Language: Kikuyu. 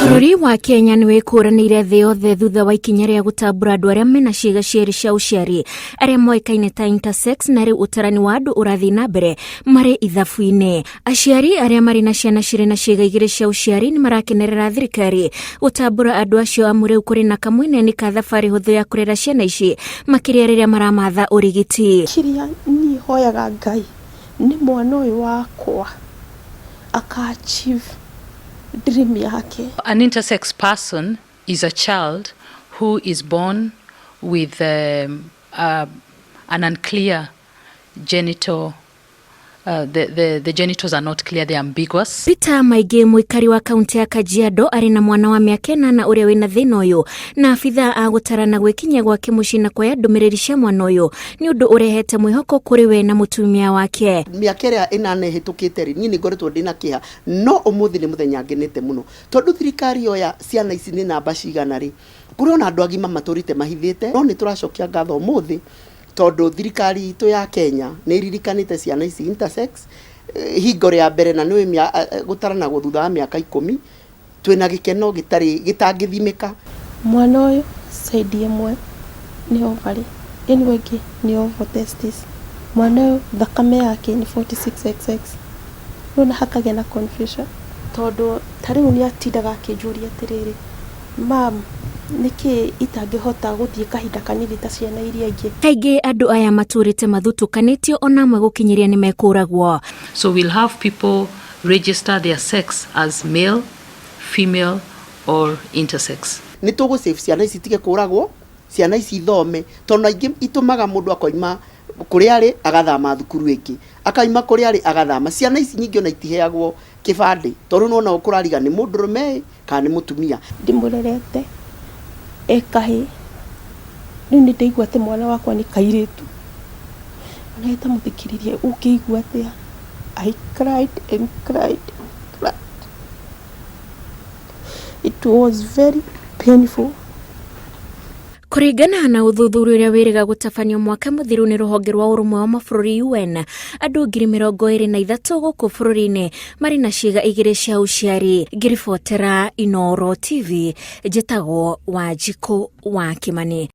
Bũrũri wa Kenya nĩ wĩkũranĩire thĩ yothe thutha wa ikinya rĩa gũtambũra andũ arĩa mena ciĩga cierĩ cia ũciari arĩa moĩkaine ta intersex, na rĩu ũtarani wa andũ ũrathiĩ na mbere marĩ ithabu-inĩ. Aciari arĩa marĩ na ciana cirĩ na ciĩga igĩrĩ cia ũciari nĩ marakenerera thirikari gũtambũra andũ acio, amu rĩu kũrĩ na kamweneni ka thabarĩ hũthũ ya kũrera ciana ici, makĩria rĩrĩa maramatha ũrigiti. Kĩrĩa niĩ hoyaga Ngai nĩ mwana ũyũ wakwa aka achieve dream yake. An intersex person is a child who is born with an unclear genital. The genitals are not clear, they're ambiguous. Peter Maingĩ, mũikari wa kaunti ya Kajiado, arĩ na mwana wa mĩaka 8 ũrĩa wĩna thĩna ũyũ, na abithaa a gũtarana gwĩkinyia gwake mũciĩ na kuoya ndũmĩrĩri cia mwana ũyũ nĩ ũndũ ũrehete mwĩhoko kũrĩ we na mũtumia wake. Mĩaka ĩrĩa 8 ĩhĩtũkĩte rĩ, niĩ nĩ ngoretwo ndĩna kĩeha, no ũmũthĩ nĩ mũthenya ngenete mũno tondũ thirikari yoya ciana ici nĩ namba cigana rĩ, kũrĩ ona andũ agima matũrĩte mahithĩte, no nĩ tũracokia ngatho ũmũthĩ tondũ thirikari itũ ya Kenya nĩ ĩririkanĩte ciana ici intersex hingo rĩa mbere, na nĩ gũtaranagwo thutha wa mĩaka 10. Twĩna gĩkeno gĩtarĩ gĩtangĩthimĩka. Mwana ũyũ side ĩmwe nĩ ovary, ĩno ĩngĩ nĩ ovotestis. Mwana ũyũ thakame yake nĩ 46XX. Nĩwona hakagĩa na confusion tondũ ta rĩu nĩ atindaga akĩnjũria atĩrĩrĩ, "Mam, nĩkĩ itangĩhota gũthiĩ kahinda kanini ta ciana iria ingĩ?" Kaingĩ andũ aya matũrĩte mathutũkanĩtio, ona amwe gũkinyĩria nĩ mekũragwo. So we'll have people register their sex as male, female, or intersex. Nĩ tũgũ save ciana ici itige kũragwo, ciana ici ithome, tondũ aingĩ itũmaga mũndũ akoima kũrĩa arĩ agathama thukuru ĩngĩ, akaima kũrĩa arĩ agathama. Ciana ici nyingĩ ona itiheagwo kĩbandĩ tondũ nĩwona ũkũrariga nĩ mũndũrũme kana nĩ mũtumia. Ndĩmũrerete e kahĩĩ, rĩu nĩ ndaigua atĩ mwana wakwa nĩ kairĩtu. Ona ta mũthikĩrĩria, ũngĩigua atĩa? I cried and cried and cried. It was very painful. Kũringana na ũthuthuria ũrĩa wĩrĩga gũtabanio mwaka mũthiru nĩ rũhonge rwa ũrũmwe wa mabũrũri UN, andũ 23,000 gũkũ bũrũri-inĩ marĩ na ciĩga igĩrĩ cia ũciari. Ngĩribotera Inooro TV, njĩtagwo Wanjikũ wa Kĩmani.